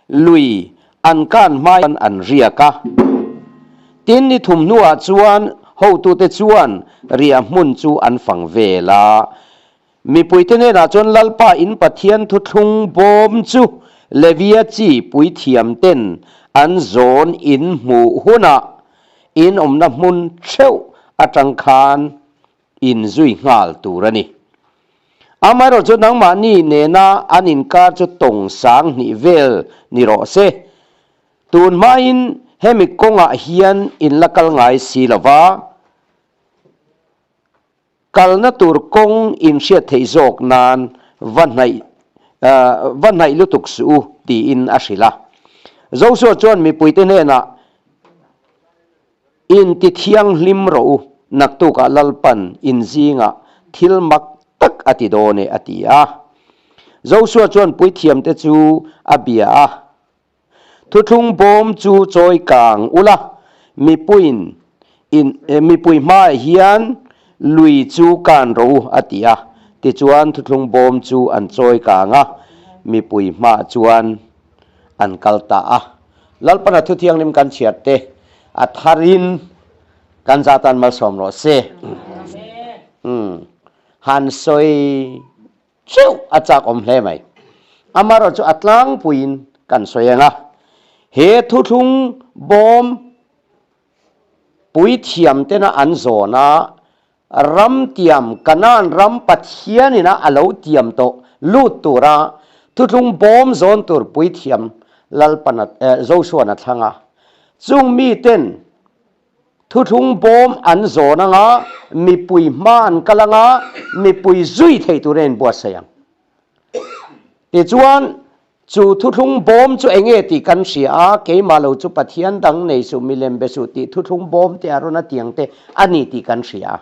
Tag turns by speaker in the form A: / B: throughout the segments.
A: Lui an kan hmai an riak a. Tin, ni thum hnuah chuan hotute chuan riah hmun chu an fang vel a. Mipuite hnenah chuan Lalpa in Pathian thuthlung bawm chu Levia chi puithiamten an zawn in hmuh hunah in awmna hmun theuh atang khan in zui nghal tur a ni. Amaherawhchu chu nangmahni nena an inkar chu tawng sang hnih vel ni rawh se. Tun hmain hemi kawngah hian in la kal ngai si lo va, kalna tur kawng in hriat theih zawk nan va hnaih va hnaih lutuk suh u tiin a hrilh a. Joshua chuan mipuite hnenah, Inti thianghlim rawh u, naktukah Lalpan in zingah thil mak tak a ti dawn e, a ti a. Joshua chuan puithiamte chu a bia a, Thuthlung bawm chu chawi kang ula, mipuiin in mipui hmaah hian lui chu kan rawh u, a ti a. Tichuan thuthlung bawm chu an chawi kang a, mipui hmaah chuan an kal ta a. Lalpana thu thianghlim kan chhiar te a tharin kan za tan malsawm rawh se. Umm han sawi cheuh a chak awm hle mai. Amaherawh chu a tlangpuiin kan sawi ang a, he thuthlung bawm puithiam tena an zawn a, ram tiam Kanaan ram Pathianin a a lo tiam tawh lut tura thuthlung bawm zawn tur puithiam Lalpana Joshua-na thlang a. Chung miten thuthlung bawm an zawn anga mipui hma an kal anga mipui zui thei turin an inbuatsaih ang. Tichuan, Chu thuthlung bawm chu eng nge tih kan hria a, keimah lo chu Pathian dang nei suh, milem be suh tih thuthlung bawm te a rawn a tiang te a ni tih kan hria a.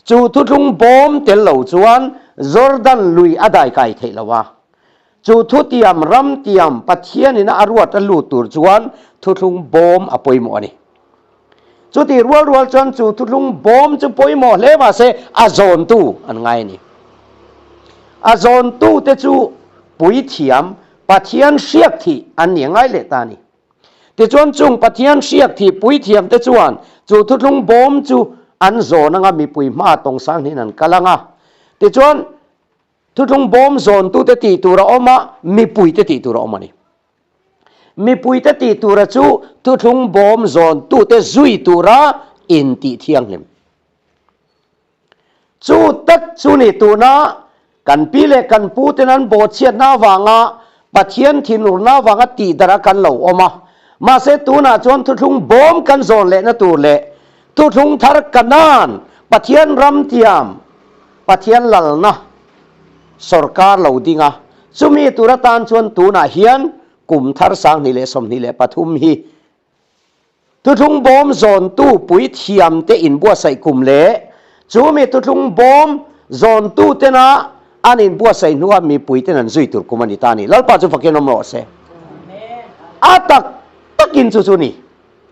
A: Chu thuthlung bawm tel lo chuan Jordan lui a dai kai theih lo a. Chu thutiam ram tiam Pathianin a ruat a lut tur chuan thuthlung bawm a pawimawh a ni. Chutih rual rual chuan chu thuthlung bawm chu pawimawh hle mahse a zawntu an ngai a ni. A zawntu te chu puithiam Pathian hriak thih an ni a ngai leh ta a ni. Tichuan chung Pathian hriak thih puithiam te chuan chu thuthlung bawm chu an zawn anga mipui hma tawngsang hnin an kal anga. Tichuan thuthlung bawm zawntute tih tur a awm a, mipuite tih tur a awm a ni. Mipuite tih tura chu thuthlung bawm zawntute zui tura intih thianghlim. Chu tak chu ni tuna kan pi leh kan pu ten an bawhchhiatna avanga Pathian thinurna avanga tihdarh a kan lo awm a. Mahse tunah chuan thuthlung bawm kan zawn lehna tur leh thuthlung thar Kanaan Pathian ram tiam Pathian lalna sawrkar lo ding a, chumi tur atan chuan tunah hian kum thar 2023 hi thuthlung bawm zawntu puithiamte inbuatsaih kum leh chumi thuthlung bawm zawntu tena an inbuatsaih hnua mipuiten an zui tur kum a ni ta a ni. Lalpa chu fakin awm rawh se. A tak takin chu chu ni.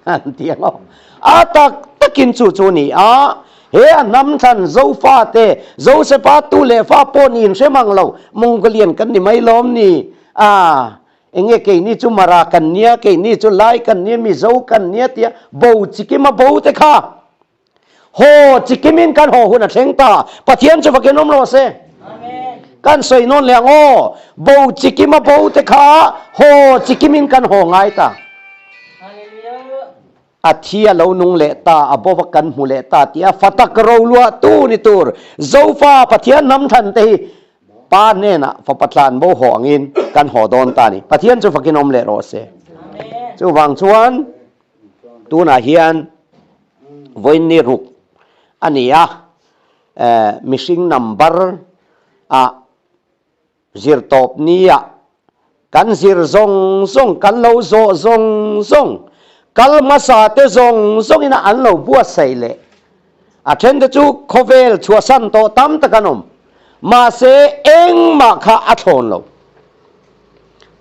A: An ti ang aw. A tak takin chu chu ni a, he a hnam thlan Zofa te, Josefa tu leh fa pawh niin hre mang lo, Mongolian kan ni mai lawm ni? A, enge keini chu Mara kan nia, keini chu Lai kan nia, Mizo kan nia tia bo chikim a bo te kha. Haw chikimin kan haw hun a thleng ta. Pathian chu fakin awm rawh se. Kan sawi nawn leh ang aw. Bo chikima bo te kha haw chikimin kan haw ngai ta. A thi a lo nung leh ta, a bova kan hmu leh ta tih a fatak roluah tu ni tur Zofa Pathian hnam thlan te hi Pa hnenah fapa tlan bo haw angin kan haw dawn ta ni. Pathian chu fakin awm leh rawh se. Chuvang chuan tunah hian Vawiin ruk a ni a, mihring number ah zir tawp nia kan zir zawng zawng, kan lo zawh zawng zawng, kal hmasa te zawng zawngin an lo buatsaih leh a then te chu khawvel chhuahsan tawh tam tak an awm, mahse engmah kha a thlawn lo.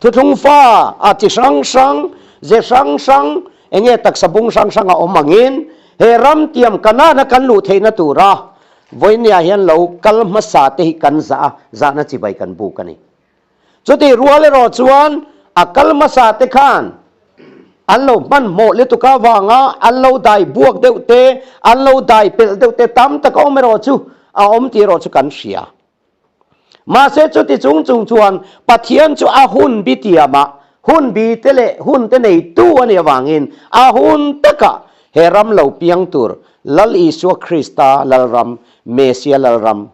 A: Thuthlung fa a chi hrang hrang, ze hrang hrang, eng nge taksa bung hrang hrang a awm angin he ram tiam Kanaan-a kan luh theihna tura vawinia hian lo kal hmasa te hi kan zah a, zahna chibai kan buk a ni. Chutih rual erawh chuan A kal hmasa te khan an lo hmanhmawh lutuk avanga an lo dai buak deuh te, an lo dai pelh deuh te tam tak a awm erawh chu a awm tih erawh chu kan hria. Mahse chuti chung chung chuan Pathian chu a hun bi tiamah hun bi te leh hun te neitu a nih avangin a hun takah he ram lo piang tur Lal Isua Krista Lalram, Mesia Lalram,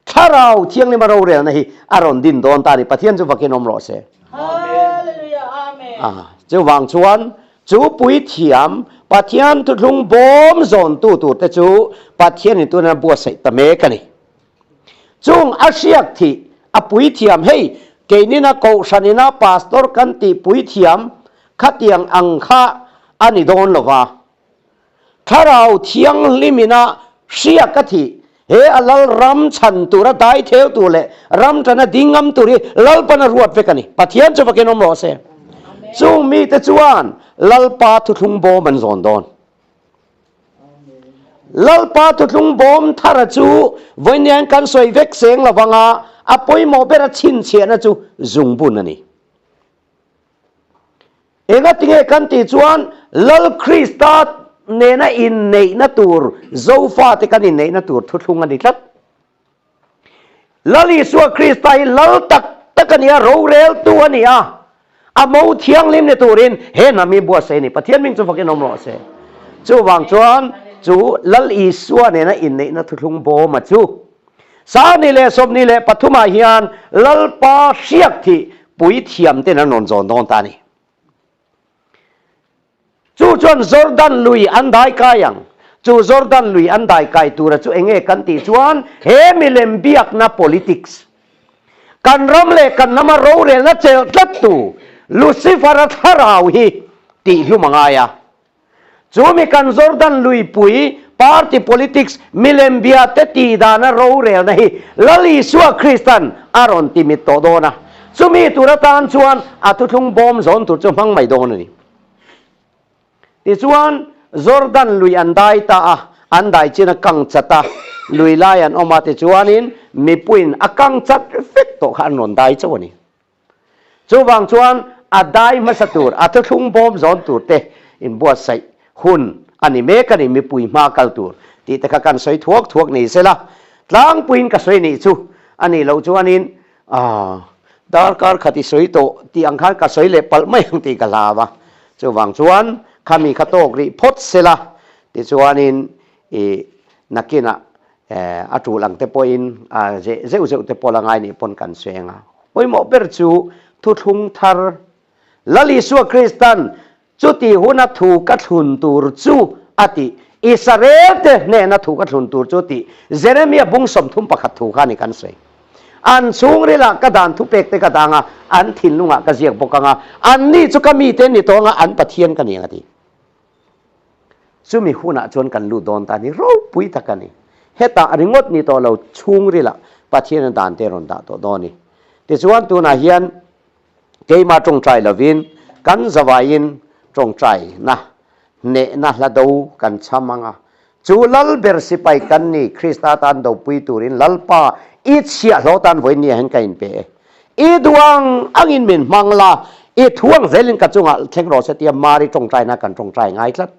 A: Thlarau Thianghlima rorelna hi a rawn din dawn ta a ni. Pathian chu vakin awm rawh se.
B: Hallelujah Amen.
A: Ah, chuvang chuan chu puithiam Pathian thuthlung bawm zawntu turte chu Pathianin tuna buatsaih ta mek a ni. Chung a hriak thih a puithiam hei keinina kohhranina pastor kan tih puithiam khatiang ang kha a ni dawn lo va. Thlarau Thianghlimina hriak a thih he a lal ram chhan tura dai theu tur leh ram tana ding ngam tur hi Lalpan a ruat vek a ni. Pathian chu vakin awm rawh se. Chung mite chuan Lalpa thuthlung bawm an zawn dawn. Lalpa thuthlung bawm thara chu vawiin kan sawi vek seng lovanga a pawimawh bera chhinchhiahna chu zungbun a ni. Engatinge kan tih chuan Lal Krista nena inneihna tur Zofate kan inneihna tur thuthlung a ni tlat. Lal Isua Krista hi Lal tak tak a ni a, roreltu a ni a, a mo thianghlim ni turin he hnam hi buatsaih a ni. Pathian hming chu fakin awm rawh se. Chuvang chuan chu Lal Isua nena inneihna thuthlung bawma chu Sani leh 23 ah hian Lalpa hriak thih puithiam ten an rawn zawn dawn ta a ni. Chu chuan Jordan lui an dai kai ang. Chu Jordan lui an dai kai tura chu enge kan tih chuan he milem biakna politics, kan ram leh kan hnama rorelna chelh tlattu Lucifer-a thlarau hi tihhlum a ngai a. Chu mi kan Jordan luipui party politics milem bia te tih dana rorelna hi Lal Isua Kristan a rawn ti mit tawh dawn a. Chumi tur atan chuan a thuthlung bawm zawn tur chu hmang mai dawn a ni. Tichuan, Jordan lui an dai ta a, an dai chin a kang chat a, lui lai an awm a, tichuanin mipuiin a kang chat vek tawh kha an rawn dai chauh a ni. Chuvang chuan a dai hmasa tur, a thuthlung bawm zawn tur te inbuatsaih hun a ni mek a ni, mipui hma kal tur tih te kha kan sawi thuak thuak ni sela, tlangpuiin ka sawi nih chu a nih loh chuanin aah darkar khat i sawi tawh tih ang khan ka sawi leh palh mai ang tih ka hlau a, chuvang chuan khami kha tawk rih phawt sela tichuanin i nakinah a tul ang te pawhin a zeh zeuh zeuh te pawh la ngai nih pawn kan seng a. Pawimawh ber chu thuthlung thar Lal Isua Kristan chuti huna thu ka thlun tur chu a tih, Israel te hnena thu ka thlun tur chu tih Jeremia bung 31 thu kha a ni kan sawi. An chhungrilah ka dan thupek te ka dang a, an thinlungah ka ziak bawk ang a, anni chu ka mite ni tawng a, an Pathian ka ni ang a ti. Chumi hunah chuan kan lut dawn ta ni ropui tak a ni. Hetah ringawt ni tawh lo chhungrilah Pathian a dan te rawn dah tawh dawn a ni. Tichuan tunah hian keimah tawngtai lovin kan zavaiin tawngtaina hnehna hla do kan chham ang a. Chu lal ber sipai kan ni Krista tan dopui turin Lalpa i chhiahhlawh tan vawiin ni ah hian ka inpe e. I duh ang angin min hmang la, i thuang zelin ka chungah thleng rawh se tia Mari tawngtaina kan tawngtai ngai tlat.